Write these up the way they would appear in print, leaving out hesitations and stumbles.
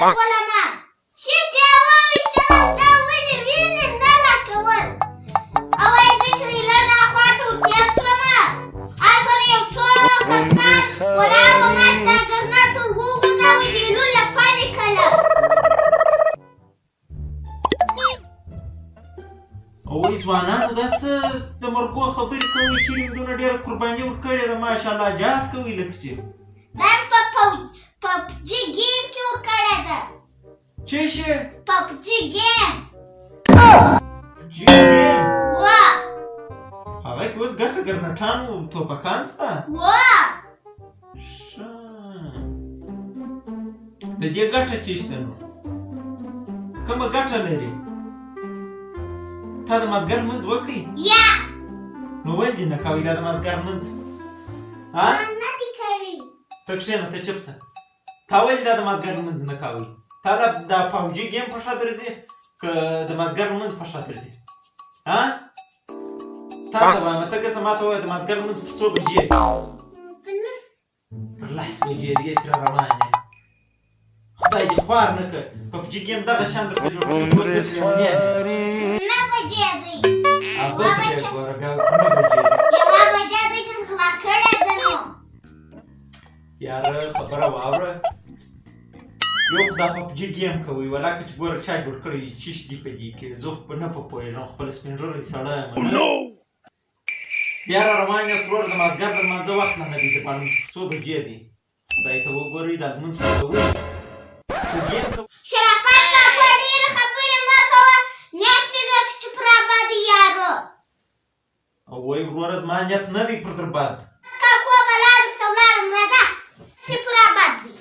شولمه چې دې وویشتلم دا ولې وینې نه راکول او وایي زه چې لږ اخوا ته ورتېر شوم هلته یو څو کسان ولاړ وو ما چې دا ګرنټ ور وغورځاوه د ایلو لپه مې کله. اوی ځوانانو دا څه د مرګو خبرې کوي چیرې مې دونه ډېره قرباني ورکړې ده ماشاءالله جات کوي لکه چې دا مې په پبجي ګیم کې ورکړې ده. چه شي؟ پبجي ګیم. پبجي ګیم؟ وه. هغه کې اوس ګسه ګرنټان او توپکان سته؟ وه. ښه د دې ګټه چی شته نو کومه ګټه لري تا د مازګر لمونځ وکړي یا نو ولې دې نه کوي دا د مازګر لمونځ ها نه دی کړی ته کښېنه ته چپ سه تا ولې دا د مازګر لمونځ نه کوي تا دا د پاوجي ګیم په ښه درځي که د مازګر لمونځ په ښه درځي ها تا ته وایم ته که ما ته وایه د مازګر لمونځ پر څو بجې دی؟ پر لس. پر لس بجې دی سره روان یې خدای دې خوار نه که پبجي ګیم دغه شان درته جوړ کړي اوس داسې لیونیان یاست. نه بجې دی. هغه ته بیا ګوره بیا په نه بجې دی. یوه بجه دی که غلا کړې ده نو. یاره خبره واوره یو خو دا پبجي ګیم کوي ولاکه چې ګوره چا جوړ کړی چیش دي په دې کې زه خو نه په پوهېږم خپل سپین ږیری سړی یم نه بیا را روان یاست وروره د مازدیګر د لمانځه وخت لا نه دی در معلوم چې پر څو بجې دی خدای ته وګورئ دا لمونځ خو کوئ خو ګیم کوئ. شرافت کاکو ډېرې خبرې مه کوه نیت دې وکړ چې پر ابادي یارو. او وای وروره زما نیت نه دی پر در بد. کاکو بلا درته ولاړم راځه چې پر اباد دی.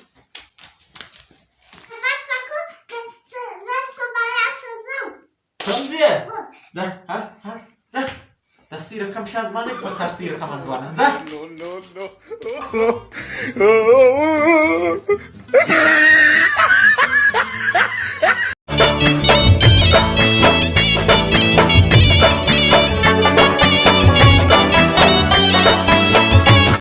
شرافت کاکو که زه سبا راسه ځم. کوم ځې؟ ځه هر هر ځه دا ستۍ رقم شیان زما نه دي په کار ستۍ رقم انډوالان ځه.